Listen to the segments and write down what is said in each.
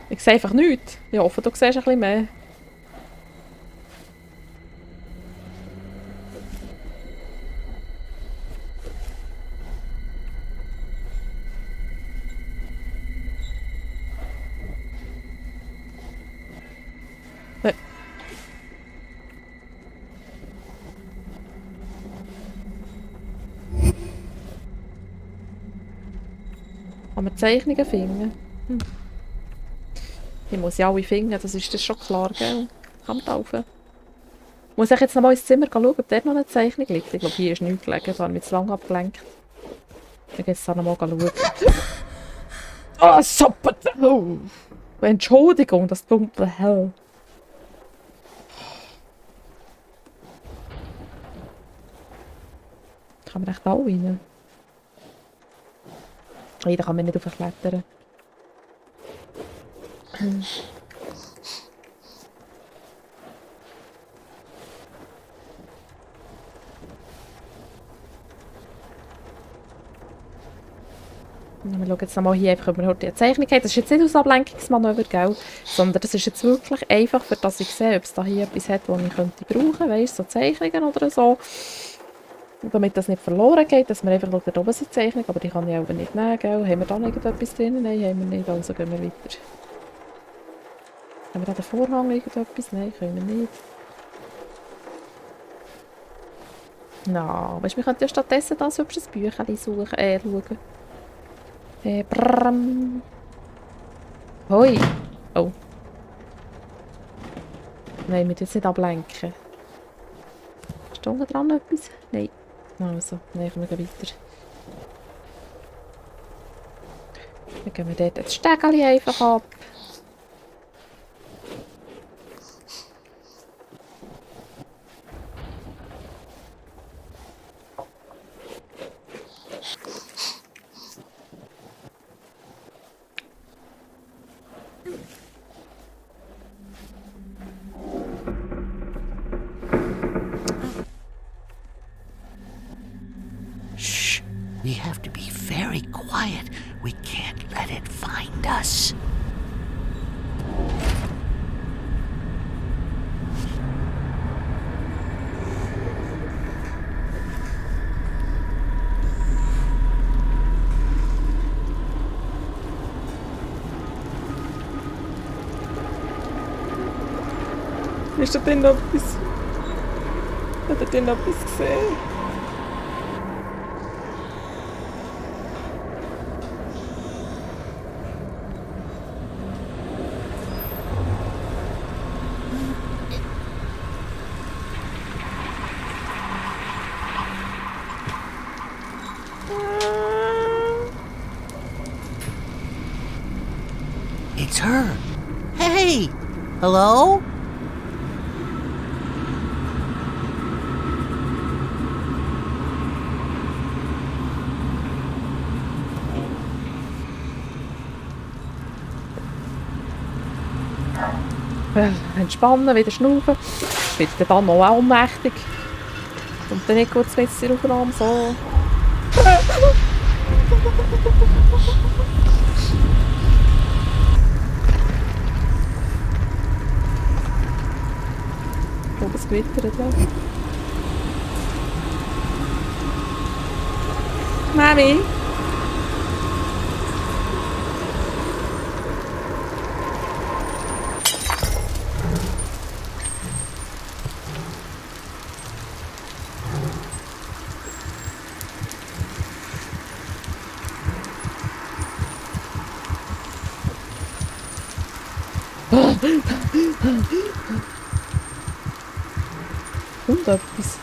Ich sehe einfach nichts. Ich hoffe, du siehst ein bisschen mehr. Kann man Zeichnungen finden? Hm. Ich muss ja alle finden, das ist das schon klar, gell? Kann man taufen. Muss ich jetzt noch mal ins Zimmer schauen, ob dort noch eine Zeichnung liegt? Ich glaube, hier ist nichts gelegen, da habe ich mich zu lange abgelenkt. Ich gehe jetzt da noch mal schauen. Ah, Sappete! Oh. Entschuldigung, das dunkle Hell. Kann man echt da rein? Nein, da kann man nicht aufklettern. Wir schauen jetzt nochmal hier einfach, ob wir heute eine Zeichnung haben. Das ist jetzt nicht aus Ablenkungsmanöver, gell? Sondern das ist jetzt wirklich einfach, für das ich sehe, ob es da hier etwas hat, das ich könnte brauchen, weißt, so Zeichnungen oder so. Und damit das nicht verloren geht, dass wir einfach schauen, da oben sind Zeichnungen, aber die kann ich auch nicht nehmen, gell? Haben wir da noch irgendetwas drin? Nein, haben wir nicht, also gehen wir weiter. Haben wir da den Vorhang irgendetwas? Nein, können wir nicht. Na, weißt du, wir könnten ja stattdessen das hübsches Büchlein suchen, schauen. Brrrm. Hoi. Oh. Nein, wir dürfen jetzt nicht ablenken. Ist da unten dran etwas? Nein. Also, nein, wir gehen weiter. Dann gehen wir dort das Stegeli einfach ab. Shh. We have to be very quiet. We can't let it find us. Ist da drin noch etwas? Hat er drin noch etwas gesehen? It's her. Hey! Hello? Entspannen, wieder schnaufen. Wird dann noch auch ohnmächtig. Und dann nicht kurz mit der Aufnahme so. Ich glaube, es gewittert, ja. Mami! Und etwas.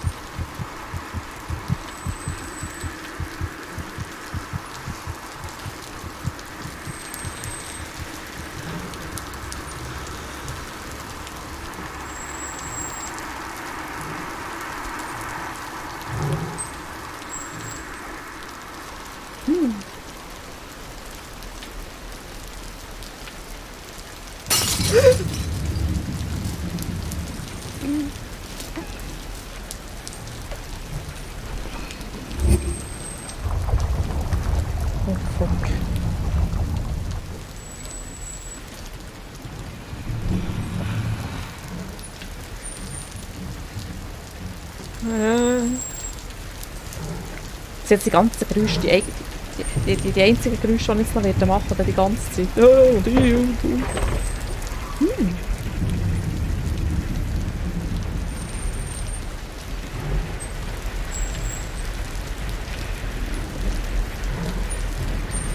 Oh fuck. jetzt die ganzen Geräusche, die einzigen Geräusche, die ich jetzt noch werde machen werde, die ganze Zeit. Oh, und ich, und du.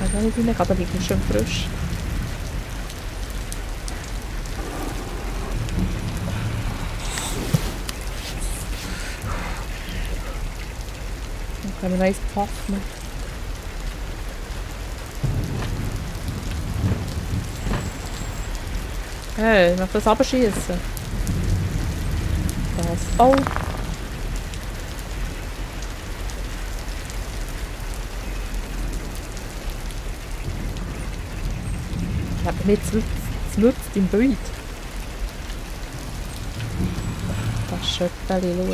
Ich kann nicht reingehen, da liegt es schön frisch. Dann können wir noch eins packen. Hey, ich möchte das abschießen. Das. Oh! Ich habe mir zumürzt im Bild. Das Schöppeli, schau.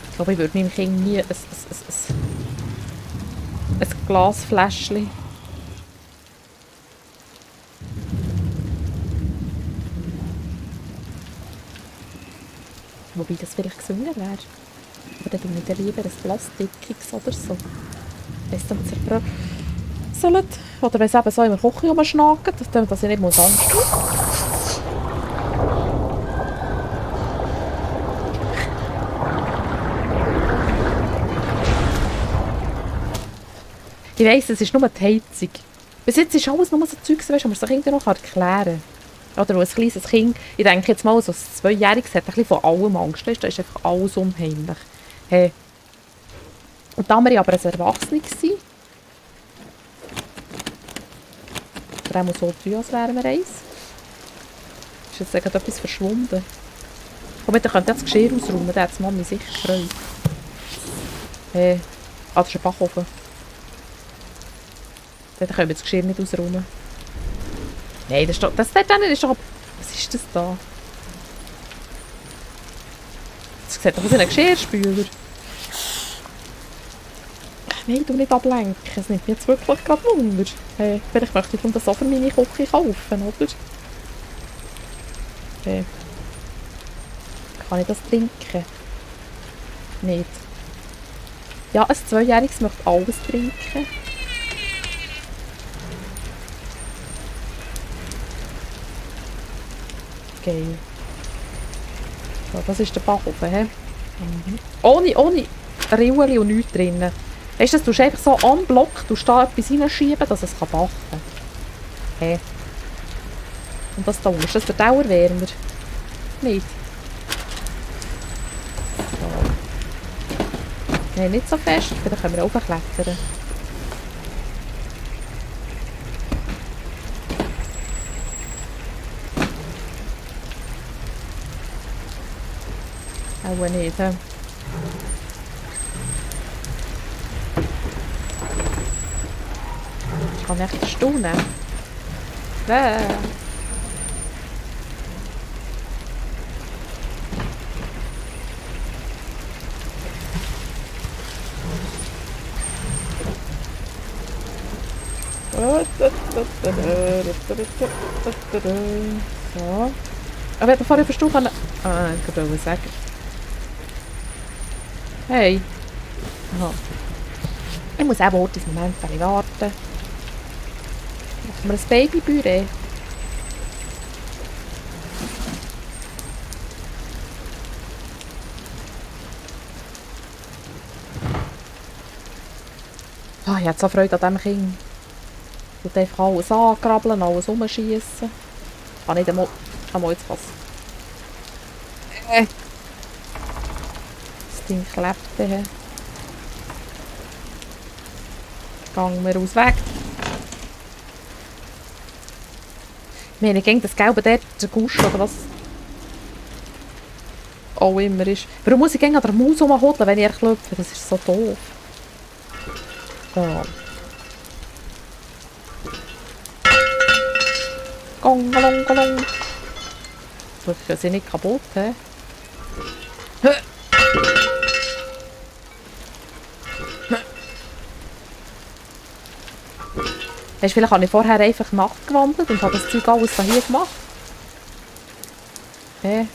Ich glaube, ich würde meinem Kind nie ein Glasfläschchen. Wobei das vielleicht gesünder wäre. Aber dann tue ich dann lieber ein Plastikiges oder so. Wenn es dann zerbröselt. Oder wenn es eben so in der Küche rumschnagt, dass ich nicht Angst haben muss. Ich weiss, es ist nur die Heizung. Bis jetzt ist alles nur so Zeug, wo man sich irgendwie noch erklären kann. Oder wo ein kleines Kind, ich denke jetzt mal, so ein 2-Jähriges hat ein bisschen von allem Angst. Da ist einfach alles unheimlich. Hey. Und da wir aber ein Erwachsener waren, oder auch so tun, als wären wir eins, ist jetzt gerade etwas verschwunden. Komm, dann könnt ihr das Geschirr ausräumen, da hat die Mami sicher Freude. Hey. Ah, das ist ein Backofen. Dann können wir das Geschirr nicht ausräumen. Nein, das dort ist doch... Was ist das da? Das sieht doch aus wie ein Geschirrspüler. Nein, du nicht ablenken. Es nimmt mich jetzt wirklich gerade Wunder. Hey, vielleicht möchte ich das auch für meine Küche kaufen, oder? Hey. Kann ich das trinken? Nicht. Ja, ein 2-Jähriges möchte alles trinken. Geil. So, das ist der Backofen, hä? Ohne Rillen und nichts drinnen. Weißt du, das tust du einfach so am Block, da etwas reinschieben, dass es backen kann. Hä? Und das da unten, ist das der Dauerwärmer? Nicht? So. Nein, nicht so fest, dann können wir hochklettern. Auch nicht, hä? Ich kann echt staunen. So. Aber ich hätte vorher verstanden können... Ah, ich wollte sagen. Hey. Aha. Ich muss auch heute einen Moment warten. Machen wir ein Babybüre. Oh, ich habe so Freude an diesem Kind. Ich will einfach alles angrabbeln, alles umschießen. Kann nicht einmal jetzt was. Das Ding klebt hier. Gehen wir aus weg. Ich meine, gegen das Gelbe dort, der Gusch oder was auch immer ist. Warum muss ich gegen an der Maus rumhodeln, wenn ich klopfe? Das ist so doof. So. Gong, gong, gong. Wirklich, sind nicht kaputt, hä? Weißt, vielleicht habe ich vorher einfach nachgewandelt und habe das Zeug alles hier gemacht. Hä?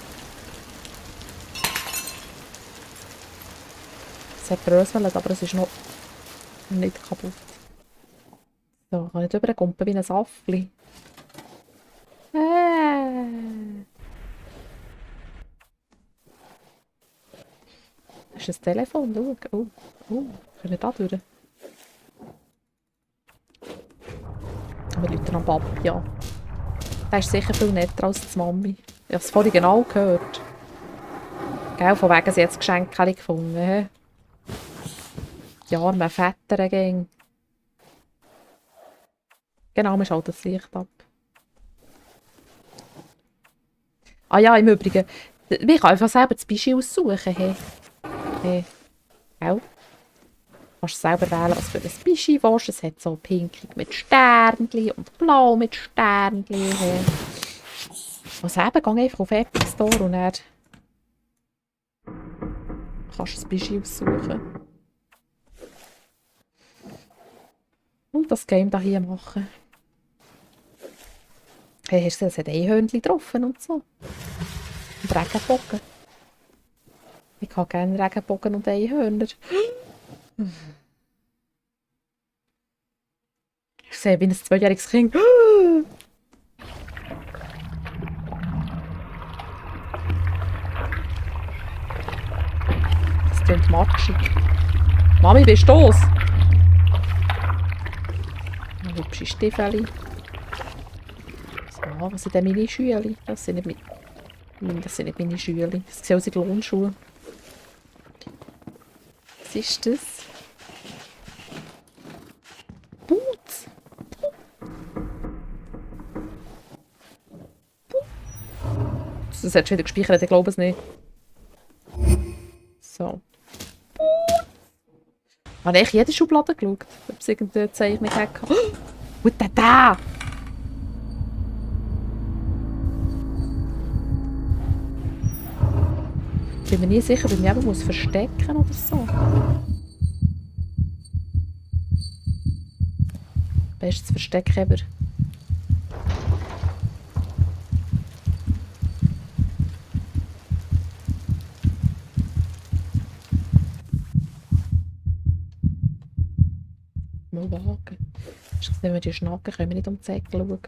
Es hat bröselt, aber es ist noch nicht kaputt. So, kann ich rüberkumpen wie ein Saftli. Das ist ein Telefon, schau. Können wir da durch? Wir rufen am Papi an. Der ist sicher viel netter als die Mami. Ich habe es vorhin genau gehört. Gell, von wegen sie jetzt Geschenke gefunden. He? Die armen Väter gehen. Genau, wir schalten das Licht ab. Ah ja, im Übrigen, ich kann einfach selber das Bischi aussuchen. Hey. Hey. Gell? Du kannst selber wählen, was für ein Bischi du willst. Es hat so pinkig mit Sternchen und blau mit Sternchen. Hey. Also eben, geh einfach auf Epic Store und dann kannst du das Bischi aussuchen. Und das Game hier machen. Hey, hast du gesehen, es hat Einhörnchen getroffen und so. Und Regenbogen. Ich habe gerne Regenbogen und Einhörner. Ich sehe wie ein 2-jähriges Kind. Das klingt matschig. Mami, bist du los? Hübsche Stiefel. So, was sind denn meine Schüler? Das sind nicht meine Schüler. Das sehen aus wie Lohnschuhe. Was ist das? Boots! Das hat schon wieder gespeichert, ich glaube es nicht. So. Habe ich jede Schublade geschaut, ob es irgendeine Zeichnung hatte. Oh, da! Ich bin mir nie sicher, ob ich mich eben verstecken muss oder so. Bestes Versteck ever. Mal wagen. Wenn wir die schnacken, können wir nicht um die Ecke schauen.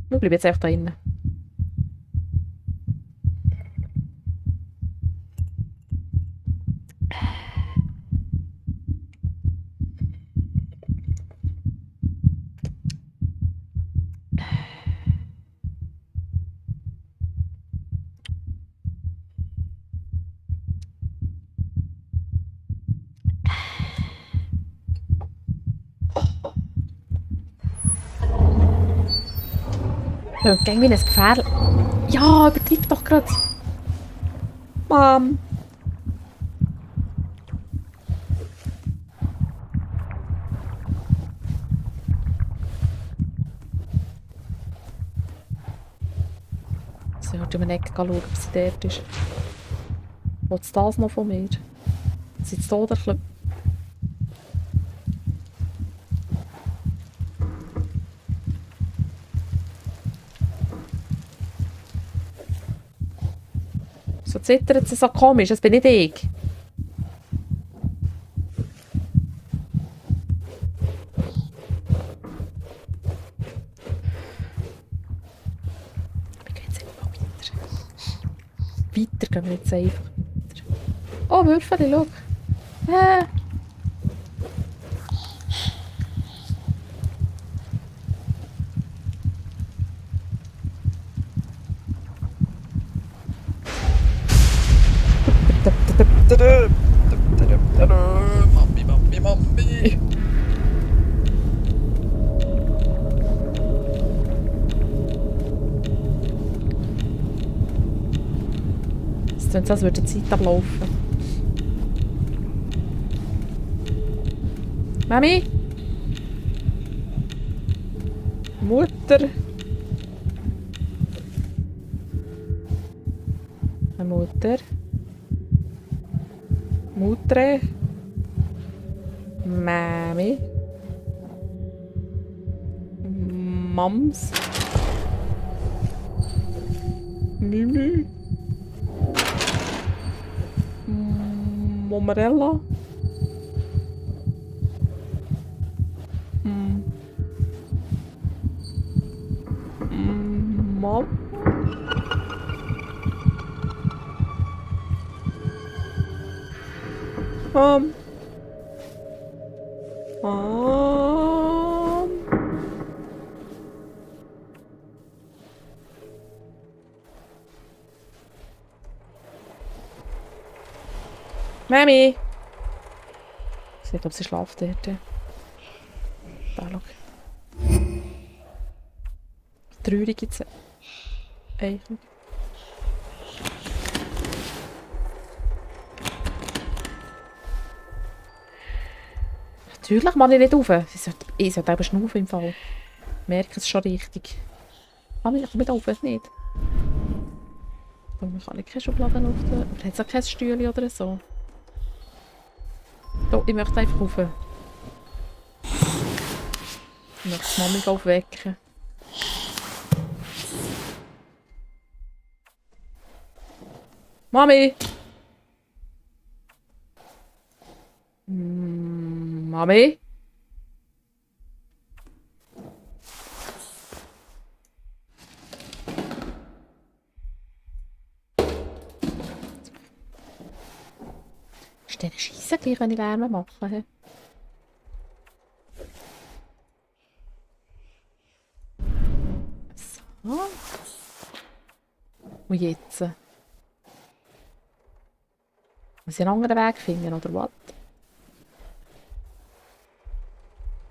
Wir bleiben jetzt einfach da drinnen. Gäng wie ein Gefährl. Ja, übertreib doch gerade. Mom. So, ich wollte in eine Ecke schauen, ob sie dort ist. Willst du das noch von mir? Sind sie da oder ein so zittert es so komisch, das bin nicht ich. Wir gehen jetzt einfach weiter. Weiter gehen wir jetzt einfach weiter. Oh, Würfel, schau. Mami. Es klingt so, als würde die Zeit ablaufen. Mami? Mutter? Mutter? Mutter? Mami? Mams. Mimi. Momarella. Mom. Mom. Mami! Ich weiß nicht, ob sie schläft dort. Da, schau. Traurig jetzt. Eigentlich. Natürlich mache ich nicht auf. Ich sollte eben schnaufen im Fall. Ich merke es schon richtig. Kann ich mit auf? Nicht. Man kann keine Schubladen öffnen. Aber hat es auch kein Stühle oder so? Doch, ich möchte einfach rauf. Ich möchte die Mami aufwecken. Mami! Mami? Ist der Scheisse gleich, wenn ich Lärm mache? So. Und jetzt? Muss ich einen anderen Weg finden, oder was?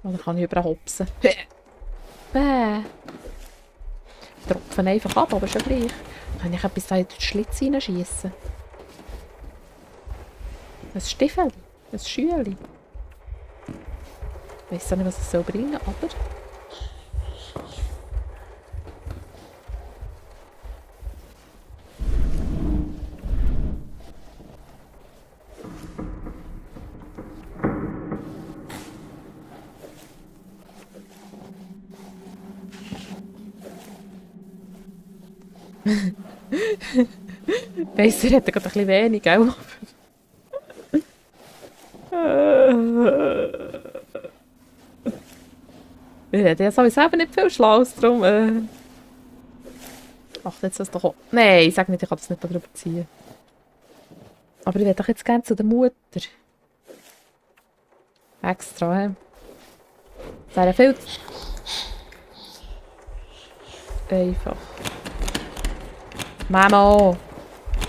Oder kann ich überhopsen? Bäh. Tropfen einfach ab, aber schon gleich. Kann ich etwas da in den Schlitz hineinschiessen? Ein Stiefel? Ein Schüeli? Ich weiss auch nicht, was es soll bringen, aber... Besser hätte gerade ein bisschen wenig, gell? Ich rede ja sowieso eben nicht viel Schlaues, darum... Macht jetzt das doch auch. Nein, sag nicht, ich kann das nicht darüber ziehen. Aber ich will doch jetzt gerne zu der Mutter. Extra, hä? Das wäre viel einfach. Mama!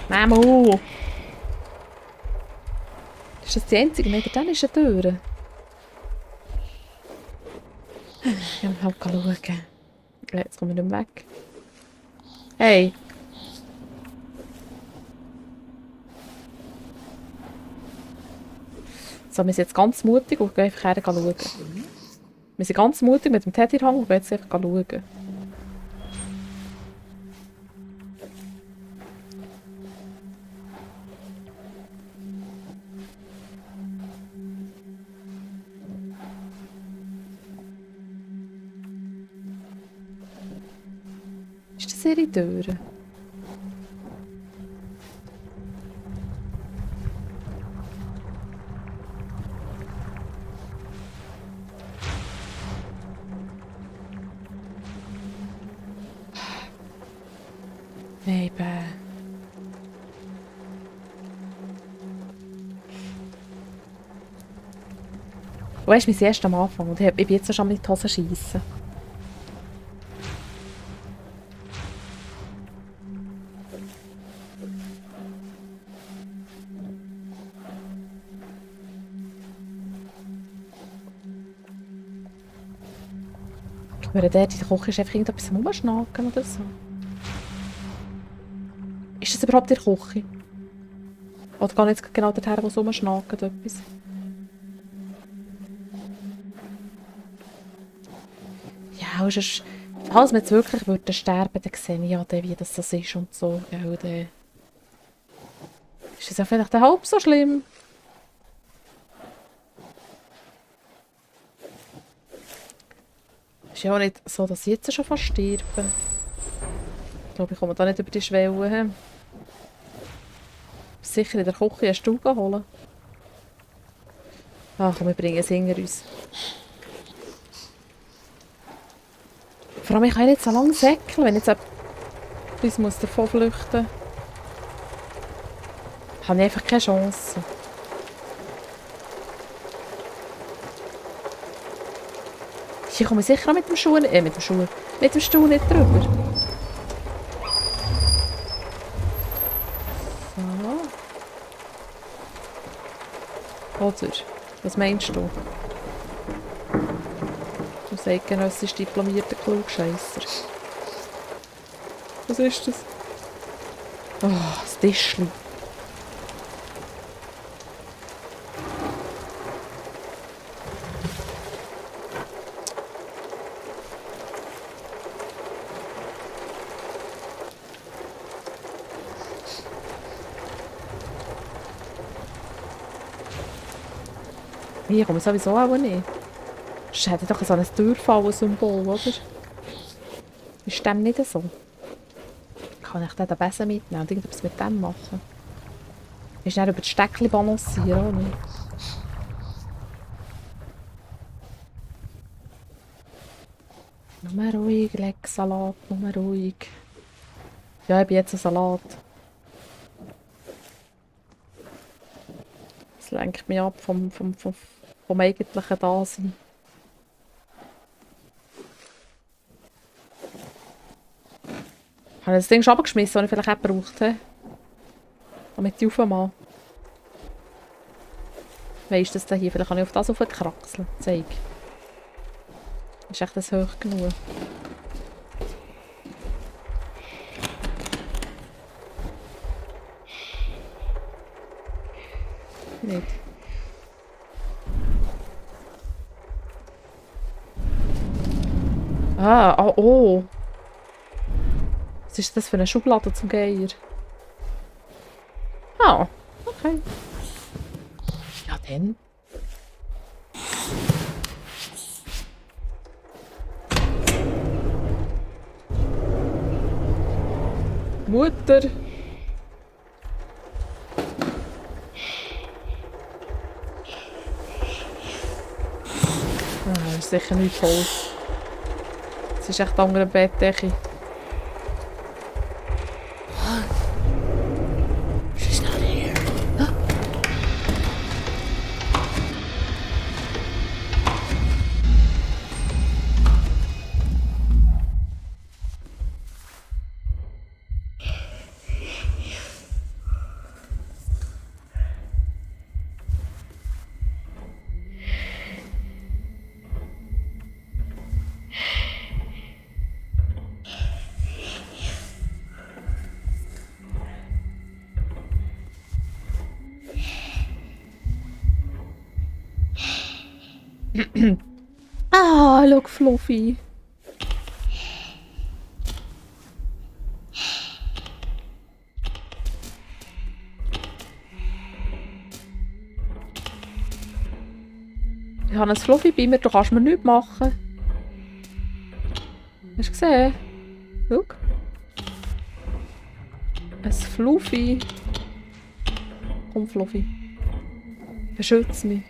Mama! Ist das die einzige? Nein, dann ist eine Tür. Ich muss halt schauen. Jetzt komme ich nicht mehr weg. Hey! So, wir sind jetzt ganz mutig und gehen einfach her schauen. Wir sind ganz mutig mit dem Teddyhang und gehen jetzt einfach schauen. Ist das ihre Tür? Eben. Weißt du, wir sind erst am Anfang und ich bin jetzt schon mit die Hose schiessen. Aber der in der Küche ist einfach irgendetwas am Rumschnacken oder so. Ist das überhaupt in der Küche? Oder gehe ich jetzt genau dorthin, wo es rumschnackt etwas? Ja, und sonst, falls wir jetzt wirklich würden sterben, dann sehe ich ja, dann, wie das ist und so. Ja, dann ist es ja vielleicht halb so schlimm. Ist ja auch nicht so, dass ich jetzt schon fast sterbe. Ich glaube, ich komme da nicht über die Schwelle. He? Sicher in der Küche einen Stuhl holen. Ach komm, wir bringen es hinter uns. Vor allem, ich kann nicht so lange säckeln, wenn jetzt etwas muss davon flüchten muss. Habe ich einfach keine Chance. Hier komme ich sicher auch mit dem Stuhl nicht drüber. So. Oder? Was meinst du? Du eidgenössisch diplomierter Klugscheisser. Was ist das? Oh, das Tischchen. Hier kommen sowieso auch nicht. Das hätte doch so ein Durchfallen-Symbol, oder? Ist dem nicht so? Kann ich den Besen mitnehmen und irgendetwas mit dem machen? Ist nicht über das Steckchen balancieren, oder? Nur ruhig, leck Salat, nur ruhig. Ja, ich bin jetzt ein Salat. Das lenkt mich ab vom eigentlichen Dasein. Habe ich das Ding schon abgeschmissen, das ich vielleicht auch gebraucht habe? Damit ich aufmache. Weisst du das hier? Vielleicht kann ich auf das aufkraxeln. Zeig. Ist echt das hoch genug? Nicht. Oh. Was ist das für eine Schublade zum Geier? Ah, okay. Ja, dann. Mutter. Das ist sicher nicht voll. Es ist echt andere Bettdecke. She's not here. Ah, look, Fluffy. Ich habe ein Fluffy bei mir, du kannst mir nichts machen. Hast du gesehen? Schau. Ein Fluffy. Komm, Fluffy. Beschütze mich.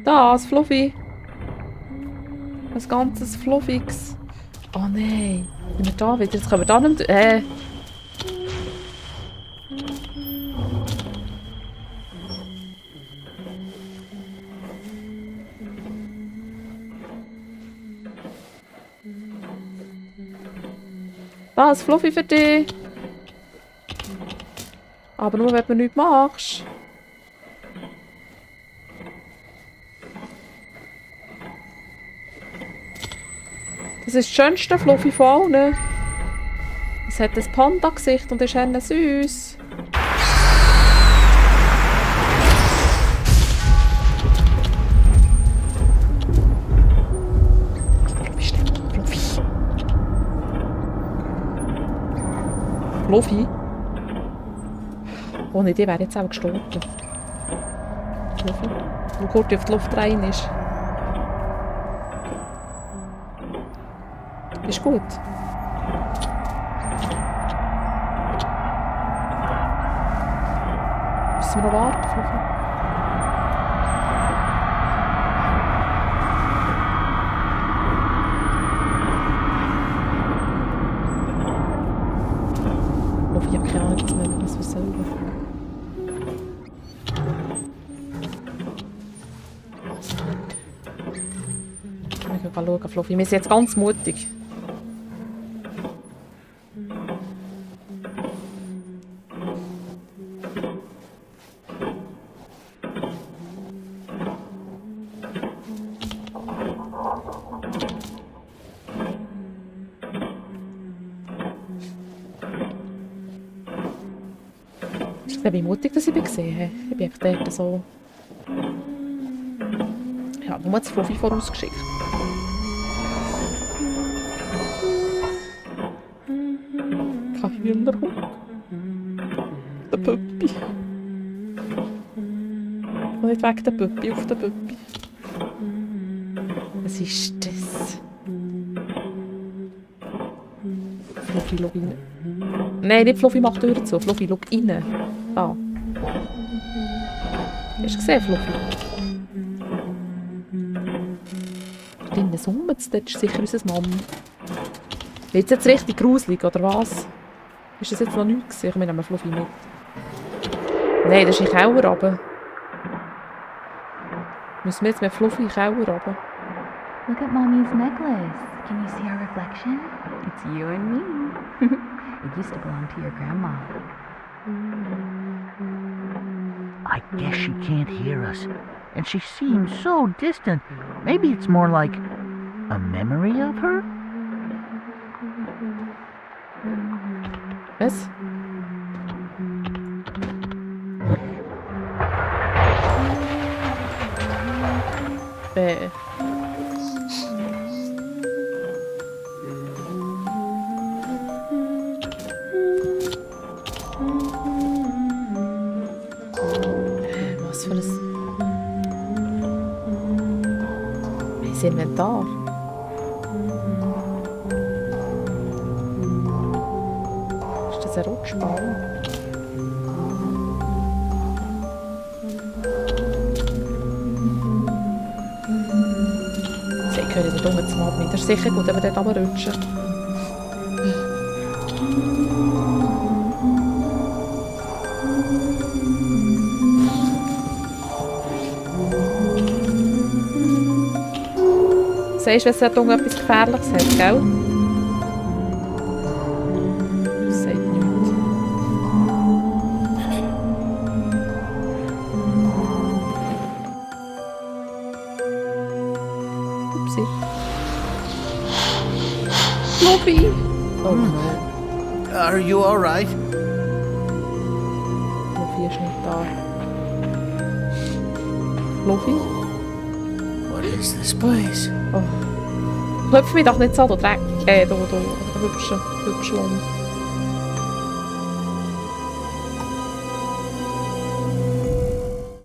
Das Fluffy. Ein ganzes Fluffix. Oh nein. Sind wir da wieder? Jetzt können wir da nicht mehr... Das Fluffy für dich. Aber nur, wenn du nichts machst. Das ist das schönste Fluffy von allen. Es hat ein Panda-Gesicht und ist süß. Fluffy. Fluffy? Ohne die wäre jetzt auch gestorben. Fluffy. Wo Kurti auf die Luft rein ist. Ist gut. Müssen wir noch warten, Fluffy? Fluffy, ich habe keine Ahnung, was wir sollen. Wir können schauen, Fluffy. Wir sind jetzt ganz mutig. Wie mutig dass ich gesehen habe. Ich bin einfach dort so... Ich habe nur das Fluffy vorausgeschickt. Kein Hühnerhund. Der Puppi. Und nicht wegen der Puppi, auf der Puppi. Was ist das? Fluffy, schau rein. Nein, nicht Fluffy macht die Tür zu. Fluffy, schau rein. Da. Hast du gesehen, Fluffy? Drinnen summt es, das ist sicher unser Mann. Ist jetzt richtig gruselig, oder was? Ist das jetzt noch nichts gesehen? Wir nehmen Fluffy mit. Nein, das ist in den Keller runter. Müssen wir jetzt mit Fluffy in den Keller runter? Look at Mommy's necklace. Can you see our reflection? It's you and me. It used to belong to your grandma. I guess she can't hear us. And she seems so distant. Maybe it's more like a memory of her? Was? Was für ein... Das Inventar. Ist das ein Rutschball? Sie gehören da unten zum Abend. Das ist sicher gut, wenn wir dort runterrutschen. Siehst du, wenn es dort unten etwas Gefährliches hat, gell? Das sagt nichts. Upsi. Fluffy! Oh no. Are you alright? Fluffy ist nicht da. Fluffy? What is this place? Oh. Klopf mich doch nicht so, du Dreck. Du Hübschlung.